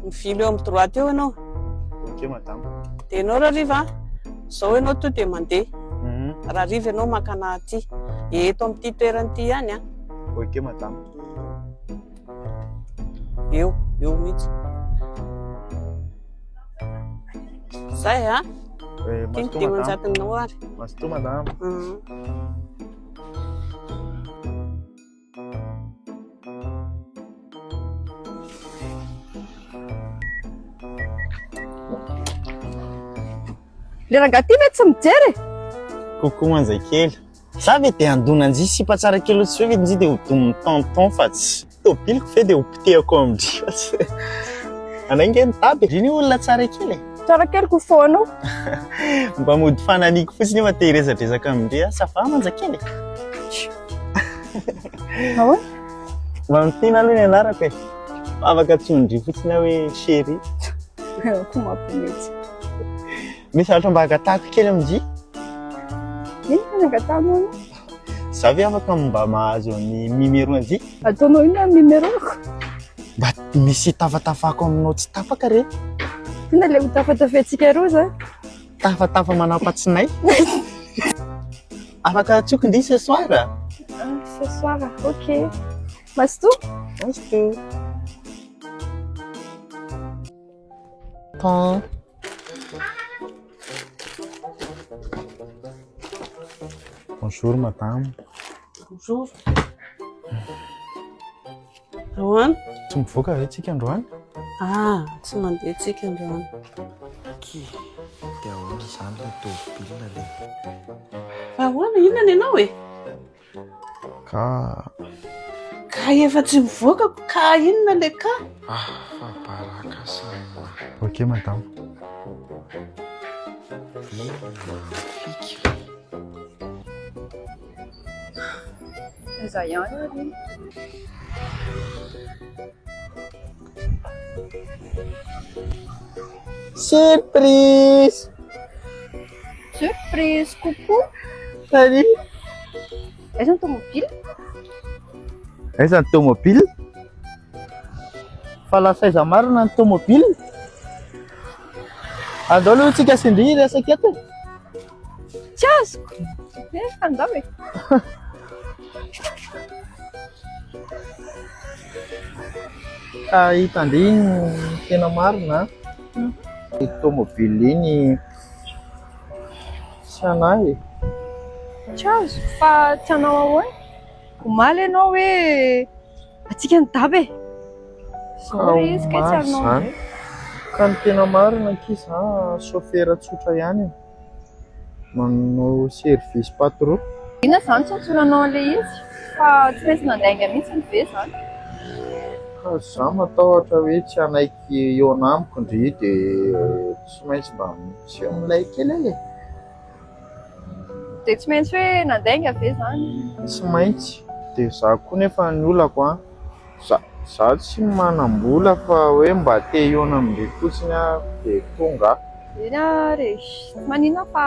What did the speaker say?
Mivily eo amin'ny droite eo ianao. Ok madame. Dia ianao Rariva a, izao ianao to dia mandeha. Rahariva ianao maka anah aty. Eto amin'ity toerana ity ihany an. Ok madame. Eo, eo mihitsy. Zay a. Eh, Ity ny mazotoa madame. dimanjatonao ary. Mazotoa madame. Mhm. Le rangahy ty ve tsy mijery e? Coucou manja kely. Za ve de handona anjy sipa tsara kely ohatry zao ve njy de ho domin'ny tonton fa tsy tobiliko ve de ho potehako amin-dry fa tsy anay nge mitaby e. Ry ny olona tsara kely e. Tsara kely ko foanao. Mba mody fananiko fotsiny fa te hiresadresaka amin-dry aho. Ça va manja kely e? Ahoana? Mamitiana aloha ny anarako e. Fa afaka antsoin-dry fotsiny aho hoe chérie. Ko mampimetsy. Misy zavatra mba angatahako kely amin-dry. Inona ny angatahanao anao? Za ve afaka mba mahazo ny numéro an-dry? Ataonao inona ny numéro-ko? Mba misy tafatafako aminao tsy tapaka re. Inona ilay ho tafatafentsika roa zany? Tafatafa manapa-tsinay. Afaka antsoiko ndry ce soir? Ah, ce soir, ok. Mazotoa? Mazotoa. Ton. Bonjour madame. Bonjour. Ahoana? Tsy mivoaka ve tsika androany? Ah, tsy mandeha tsika androany. Ki, dia ahoana izany ilay tômôbila le? Fa ahoana, inona ny anao e? Ka. Ka efa tsy mivoaka ko, ka inona le ka? Ah, fa baraka sanina. Ok madame. Inona ny fika? Aiza ihany ary iny? Surprise! Surprise, coucou. Salut. Aiza ny tomobile? Aiza ny tomobile? Fa lasa aiza marina ny tomobile? Andao aloha tsika sy ndry hiresaka eto e. Tsy azoko. Eh, andao e. Ka hitan-dry ny tena marina an. Iny tomobile iny tsy anah e. Tsy azoko fa tsy anao ahoana? Omaly ianao hoe antsika ny daba e. Zao re izy kay tsy Omaly anao izany. indray. Ka ny tena marina akia za chauffeur tsotra ihany e. Manao service pas trop. Inona izany tsy nitsoranao an'ilay izy? Fa tsy maintsy nandainga mihitsy ve izany? Ka za matahotra hoe tsy hanaiky hihaona amiko ndry dia tsy maintsy mba miseho milay kely aho e. Dia tsy maintsy hoe nandainga ve izany? Tsy maintsy. Dia za koa nefa ny olako an, za za tsy manam-bola fa hoe mba te hihaona amin-dry fotsiny aho dia tonga aho. Eny ary e, tsy maninona fa.